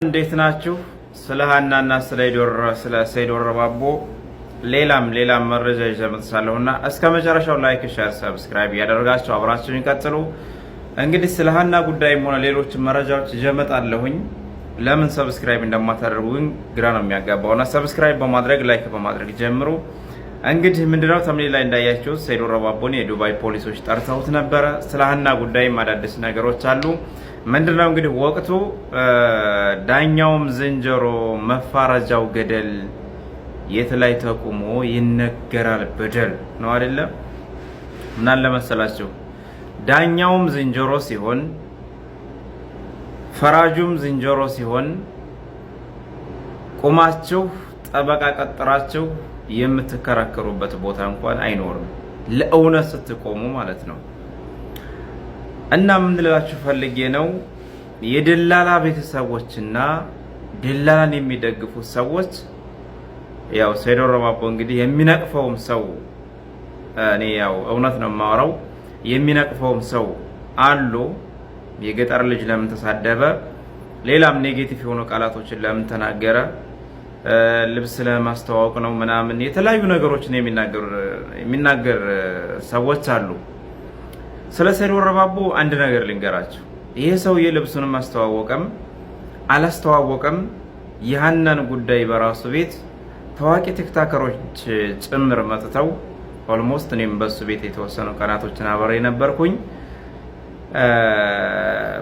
እንዴት ናችሁ? ስለ ሀናና ስለ ሰይድ ወረባቦ ሌላም ሌላም መረጃ ይዤ መጥቻለሁና እስከ መጨረሻው like፣ share፣ subscribe እያደረጋችሁ አብራችሁን ይቀጥሉ። እንግዲህ ስለ ሀና ጉዳይም ሆነ ሌሎች መረጃዎች ይዤ እመጣለሁኝ። ለምን subscribe እንደማታደርጉኝ ግራ ነው የሚያጋባውና subscribe በማድረግ like በማድረግ ጀምሩ። እንግዲህ ምንድነው thumbnail ላይ እንዳያችሁት ሰይድ ወረባቦን የዱባይ ፖሊሶች ጠርተውት ነበረ። ስለ ሀና ጉዳይም አዳዲስ ነገሮች አሉ። ምንድነው እንግዲህ ወቅቱ ዳኛውም ዝንጀሮ መፋረጃው ገደል የት ላይ ተቁሞ ይነገራል በደል ነው አይደለም? ምን ለመሰላችሁ ዳኛውም ዝንጀሮ ሲሆን ፈራጁም ዝንጀሮ ሲሆን ቁማችሁ ጠበቃ ቀጥራችሁ የምትከራከሩበት ቦታ እንኳን አይኖርም። ለእውነት ስትቆሙ ማለት ነው። እና ምን ልላችሁ ፈልጌ ነው የደላላ ቤተሰቦችና ደላላን የሚደግፉ ሰዎች ያው ሰይድ ወረባቦ እንግዲህ የሚነቅፈውም ሰው እኔ ያው እውነት ነው የማወራው፣ የሚነቅፈውም ሰው አሉ። የገጠር ልጅ ለምን ተሳደበ፣ ሌላም negative የሆኑ ቃላቶችን ለምን ተናገረ፣ ልብስ ለማስተዋወቅ ነው ምናምን የተለያዩ ነገሮችን የሚናገር ሰዎች አሉ። ስለ ሰይድ ወረባቦ አንድ ነገር ልንገራችሁ። ይሄ ሰውዬ ልብሱንም አስተዋወቀም አላስተዋወቀም የሀናን ጉዳይ በራሱ ቤት ታዋቂ ቲክታከሮች ጭምር መጥተው almost እኔም በሱ ቤት የተወሰኑ ቀናቶችን አብሬ ነበርኩኝ።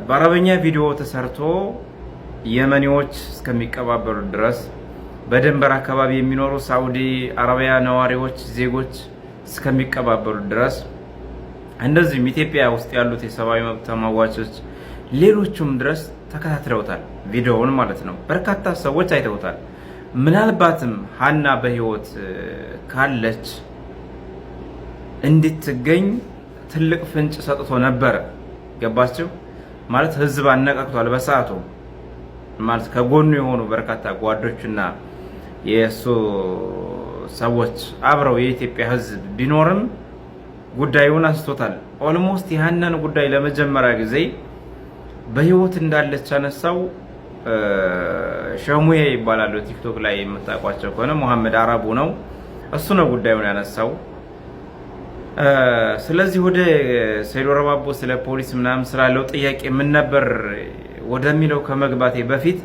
በአረበኛ ቪዲዮ ተሰርቶ የመኔዎች እስከሚቀባበሉ ድረስ በድንበር አካባቢ የሚኖሩ ሳዑዲ አረቢያ ነዋሪዎች ዜጎች እስከሚቀባበሉ ድረስ እንደዚሁም ኢትዮጵያ ውስጥ ያሉት የሰብአዊ መብት ተሟጋቾች ሌሎቹም ድረስ ተከታትለውታል፣ ቪዲዮውን ማለት ነው። በርካታ ሰዎች አይተውታል። ምናልባትም ሀና በህይወት ካለች እንድትገኝ ትልቅ ፍንጭ ሰጥቶ ነበረ። ገባችሁ? ማለት ህዝብ አነቃቅቷል በሰዓቱ ማለት ከጎኑ የሆኑ በርካታ ጓዶችና የእሱ ሰዎች አብረው የኢትዮጵያ ህዝብ ቢኖርም ጉዳዩን አንስቶታል። almost የሀናን ጉዳይ ለመጀመሪያ ጊዜ በህይወት እንዳለች አነሳው። ሸሙዬ ይባላሉ። ቲክቶክ ላይ የምታውቋቸው ከሆነ መሐመድ አረቡ ነው። እሱ ነው ጉዳዩን ያነሳው። ስለዚህ ወደ ሰይድ ወረባቦ ስለ ፖሊስ ምናምን ስላለው ጥያቄ ምን ነበር ወደሚለው ከመግባቴ በፊት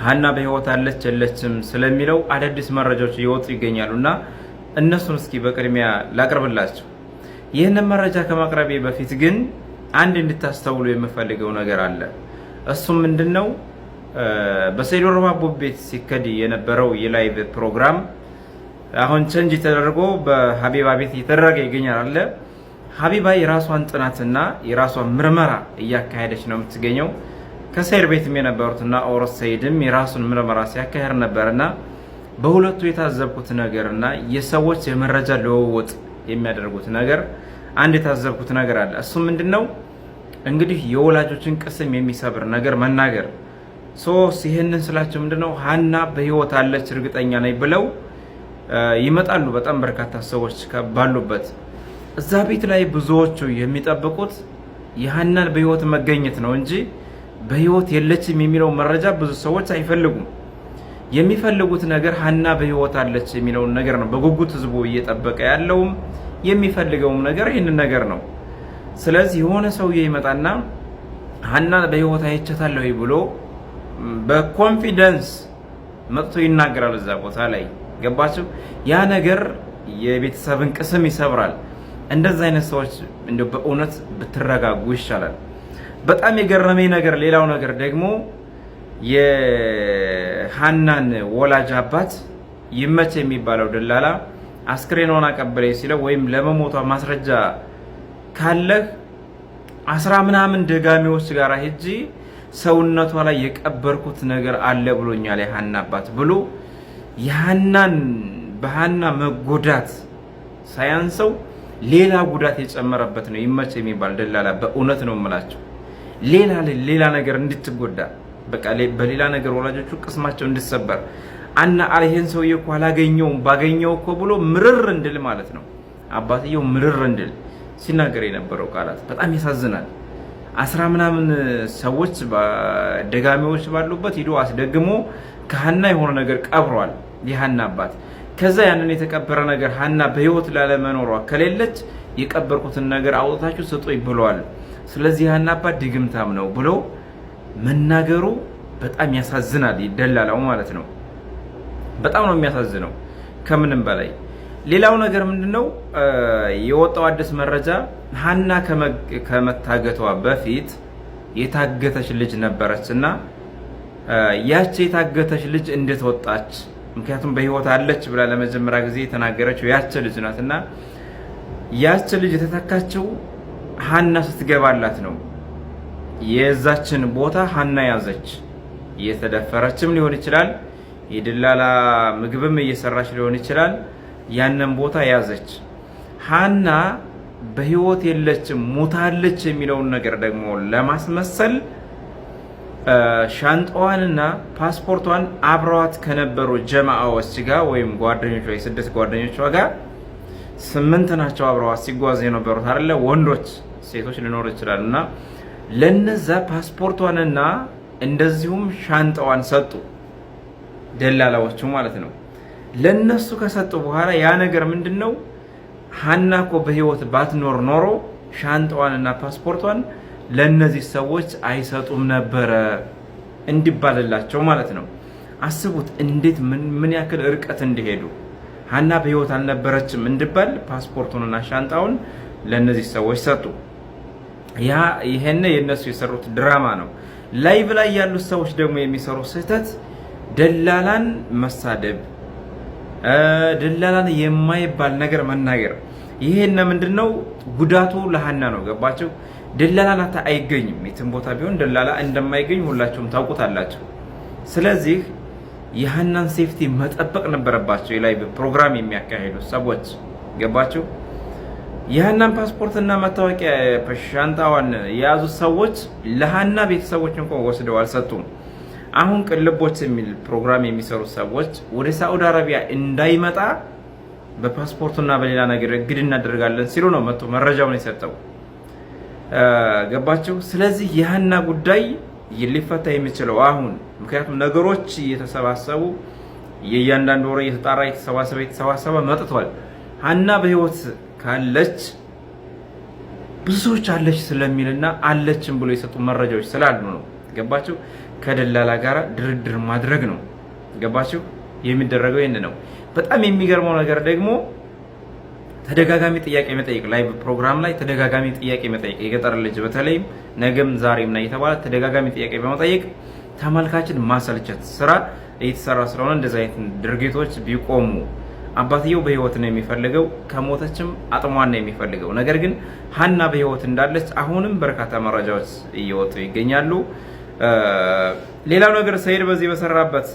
ሀና በህይወት አለች የለችም ስለሚለው አዳዲስ መረጃዎች እየወጡ ይገኛሉ እና እነሱን እስኪ በቅድሚያ ላቅርብላችሁ። ይህንን መረጃ ከማቅረቤ በፊት ግን አንድ እንድታስተውሉ የምፈልገው ነገር አለ። እሱም ምንድን ነው? በሰይድ ወረባቦ ቤት ሲከድ የነበረው የ live ፕሮግራም አሁን ቸንጅ ተደርጎ በሀቢባ ቤት እየተደረገ ይገኛል አለ። ሀቢባ የራሷን ጥናትና የራሷን ምርመራ እያካሄደች ነው የምትገኘው። ከሰይድ ቤትም የነበሩትና ኦሮስ ሰይድም የራሱን ምርመራ ሲያካሄድ ነበርና በሁለቱ የታዘብኩት ነገርና የሰዎች የመረጃ ልውውጥ የሚያደርጉት ነገር አንድ የታዘብኩት ነገር አለ። እሱም ምንድን ነው እንግዲህ የወላጆችን ቅስም የሚሰብር ነገር መናገር። ሶስ ይህንን ስላቸው ምንድነው ሀና በህይወት አለች እርግጠኛ ነኝ ብለው ይመጣሉ። በጣም በርካታ ሰዎች ባሉበት እዛ ቤት ላይ ብዙዎቹ የሚጠብቁት የሀናን በህይወት መገኘት ነው እንጂ በህይወት የለችም የሚለው መረጃ ብዙ ሰዎች አይፈልጉም። የሚፈልጉት ነገር ሀና በህይወት አለች የሚለውን ነገር ነው። በጉጉት ህዝቡ እየጠበቀ ያለውም የሚፈልገውም ነገር ይህንን ነገር ነው። ስለዚህ የሆነ ሰውዬ ይመጣና ሀና በህይወት አይቻታለሁ ብሎ በ confidence መጥቶ ይናገራል እዛ ቦታ ላይ ገባችሁ? ያ ነገር የቤተሰብን ቅስም ይሰብራል። እንደዚህ አይነት ሰዎች እንደው በእውነት ብትረጋጉ ይሻላል። በጣም የገረመኝ ነገር ሌላው ነገር ደግሞ የሀናን ወላጅ አባት ይመች የሚባለው ደላላ አስክሬኗን አቀበለኝ ሲለው ወይም ለመሞቷ ማስረጃ ካለህ አስራ ምናምን ደጋሚዎች ጋር ሄጂ ሰውነቷ ላይ የቀበርኩት ነገር አለ ብሎኛል የሀና አባት ብሎ የሀናን በሀና መጎዳት ሳያንሰው ሌላ ጉዳት የጨመረበት ነው ይመች የሚባል ደላላ። በእውነት ነው የምላቸው ሌላ ሌላ ነገር እንድትጎዳ በቃ በሌላ ነገር ወላጆቹ ቅስማቸው እንድሰበር አና ይሄን ሰውዬ እኮ አላገኘውም ባገኘው እኮ ብሎ ምርር እንድል ማለት ነው። አባትየው ምርር እንድል ሲናገር የነበረው ቃላት በጣም ያሳዝናል። 10 ምናምን ሰዎች ደጋሚዎች ባሉበት ሂዶ አስደግሞ ከሀና የሆነ ነገር ቀብሯል የሀና አባት። ከዛ ያንን የተቀበረ ነገር ሀና በህይወት ላለመኖሯ ከሌለች የቀበርኩትን ነገር አውጥታችሁ ስጡኝ ብሏል። ስለዚህ የሀና አባት ድግምታም ነው ብሎ መናገሩ በጣም ያሳዝናል። ደላላው ማለት ነው። በጣም ነው የሚያሳዝነው ከምንም በላይ። ሌላው ነገር ምንድነው የወጣው አዲስ መረጃ ሀና ከመታገቷ በፊት የታገተች ልጅ ነበረች እና ያቺ የታገተች ልጅ እንዴት ወጣች? ምክንያቱም በህይወት አለች ብላ ለመጀመሪያ ጊዜ የተናገረችው ያቺ ልጅ ናት እና ያቺ ልጅ የተተካችው ሀና ስትገባላት ነው። የዛችን ቦታ ሀና ያዘች። እየተደፈረችም ሊሆን ይችላል፣ የድላላ ምግብም እየሰራች ሊሆን ይችላል። ያንን ቦታ ያዘች። ሀና በህይወት የለችም ሞታለች የሚለውን ነገር ደግሞ ለማስመሰል ሻንጣዋንና ፓስፖርቷን አብረዋት ከነበሩ ጀማአዎች ጋር ወይም ጓደኞቿ የስደት ጓደኞቿ ጋር 8 ናቸው አብረዋት ሲጓዙ የነበሩት አይደለ? ወንዶች ሴቶች ሊኖሩ ይችላል። እና ለነዛ ፓስፖርቷንና እንደዚሁም ሻንጣዋን ሰጡ፣ ደላላዎቹ ማለት ነው። ለነሱ ከሰጡ በኋላ ያ ነገር ምንድን ነው? ሀና እኮ በህይወት ባትኖር ኖሮ ሻንጣዋንና ፓስፖርቷን ለእነዚህ ሰዎች አይሰጡም ነበረ እንዲባልላቸው ማለት ነው። አስቡት እንዴት ምን ያክል እርቀት እንዲሄዱ ሀና በህይወት አልነበረችም እንዲባል ፓስፖርቱንና ሻንጣውን ለእነዚህ ሰዎች ሰጡ። ያ ይሄን የእነሱ የሰሩት ድራማ ነው። ላይቭ ላይ ያሉት ሰዎች ደግሞ የሚሰሩት ስህተት ደላላን መሳደብ፣ ደላላን የማይባል ነገር መናገር። ይሄን ምንድነው ጉዳቱ ለሀና ነው። ገባቸው? ደላላ ናታ አይገኝም። የትም ቦታ ቢሆን ደላላ እንደማይገኝ ሁላችሁም ታውቁታላችሁ። ስለዚህ የሀናን safety መጠበቅ ነበረባቸው የ live ፕሮግራም የሚያካሂዱ ሰዎች። ገባችሁ? የሀናን ፓስፖርትና መታወቂያ ሻንጣዋን የያዙ ሰዎች ለሀና ቤተሰቦች እንኳን ወስደው አልሰጡም። አሁን ቅልቦች የሚል ፕሮግራም የሚሰሩ ሰዎች ወደ ሳዑዲ አረቢያ እንዳይመጣ በፓስፖርቱና በሌላ ነገር እግድ እናደርጋለን ሲሉ ነው መጥቶ መረጃውን የሰጠው። ገባችሁ? ስለዚህ የሀና ጉዳይ ሊፈታ የሚችለው አሁን፣ ምክንያቱም ነገሮች እየተሰባሰቡ የእያንዳንዱ ወሬ እየተጣራ እየተሰባሰበ እየተሰባሰበ መጥቷል። ሀና በህይወት ካለች ብዙ ሰዎች አለች ስለሚልና አለችም ብሎ የሰጡ መረጃዎች ስላሉ ነው። ገባችሁ? ከደላላ ጋር ድርድር ማድረግ ነው። ገባችሁ? የሚደረገው ይህን ነው። በጣም የሚገርመው ነገር ደግሞ ተደጋጋሚ ጥያቄ መጠየቅ፣ live ፕሮግራም ላይ ተደጋጋሚ ጥያቄ መጠየቅ፣ የገጠር ልጅ በተለይም ነገም ዛሬም ና የተባለ ተደጋጋሚ ጥያቄ በመጠየቅ ተመልካችን ማሰልቸት ስራ እየተሰራ ስለሆነ እንደዚህ አይነት ድርጊቶች ቢቆሙ። አባትየው በህይወት ነው የሚፈልገው፣ ከሞተችም አጥሟን ነው የሚፈልገው። ነገር ግን ሀና በህይወት እንዳለች አሁንም በርካታ መረጃዎች እየወጡ ይገኛሉ። ሌላው ነገር ሰይድ በዚህ በሰራበት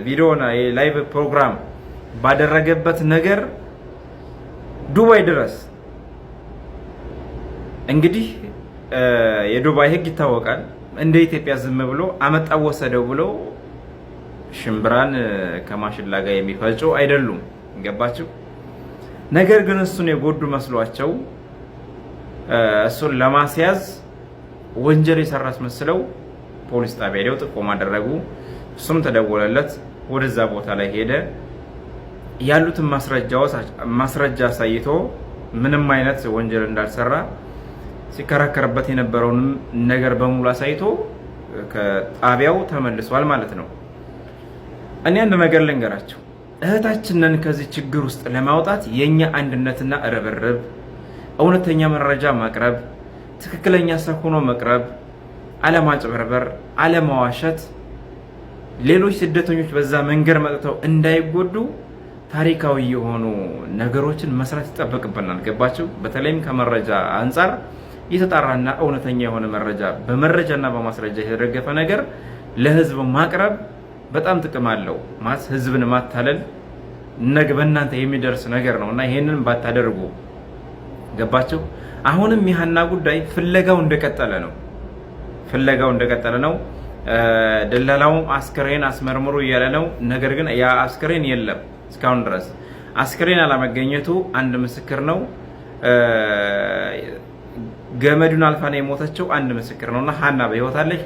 ቪዲዮና የ live ፕሮግራም ባደረገበት ነገር ዱባይ ድረስ እንግዲህ የዱባይ ህግ ይታወቃል። እንደ ኢትዮጵያ ዝም ብሎ አመጣ ወሰደው ብሎ ሽምብራን ከማሽላ ጋር የሚፈጩ አይደሉም። ገባችሁ? ነገር ግን እሱን የጎዱ መስሏቸው እሱን ለማስያዝ ወንጀል የሰራ አስመስለው ፖሊስ ጣቢያ ሄደው ጥቆማ አደረጉ። እሱም ተደወለለት፣ ወደዛ ቦታ ላይ ሄደ። ያሉትን ማስረጃ አሳይቶ ምንም አይነት ወንጀል እንዳልሰራ ሲከራከርበት የነበረውንም ነገር በሙሉ አሳይቶ ከጣቢያው ተመልሷል ማለት ነው። እኔ አንድ ነገር ልንገራቸው፣ እህታችንን ከዚህ ችግር ውስጥ ለማውጣት የእኛ አንድነትና ርብርብ፣ እውነተኛ መረጃ ማቅረብ፣ ትክክለኛ ሰው ሆኖ መቅረብ፣ አለማጭበርበር፣ አለማዋሸት፣ ሌሎች ስደተኞች በዛ መንገድ መጥተው እንዳይጎዱ ታሪካዊ የሆኑ ነገሮችን መስራት ይጠበቅብናል። ገባችሁ? በተለይም ከመረጃ አንጻር የተጣራና እውነተኛ የሆነ መረጃ በመረጃና በማስረጃ የተደገፈ ነገር ለህዝብ ማቅረብ በጣም ጥቅም አለው። ማለት ህዝብን ማታለል ነገ በእናንተ የሚደርስ ነገር ነው እና ይሄንን ባታደርጉ። ገባችሁ? አሁንም የሀና ጉዳይ ፍለጋው እንደቀጠለ ነው። ፍለጋው እንደቀጠለ ነው። ደላላውም አስክሬን አስመርምሩ እያለ ነው። ነገር ግን ያ አስክሬን የለም እስካሁን ድረስ አስክሬን አለመገኘቱ አንድ ምስክር ነው። ገመዱን አልፋ ነው የሞተችው አንድ ምስክር ነውና ሀና በህይወት አለች።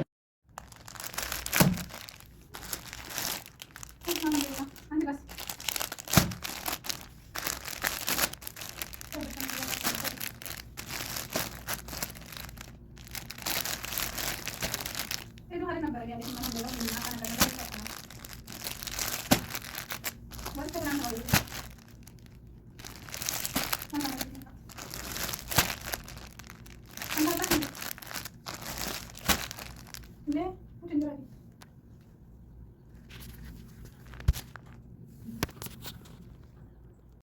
Ne?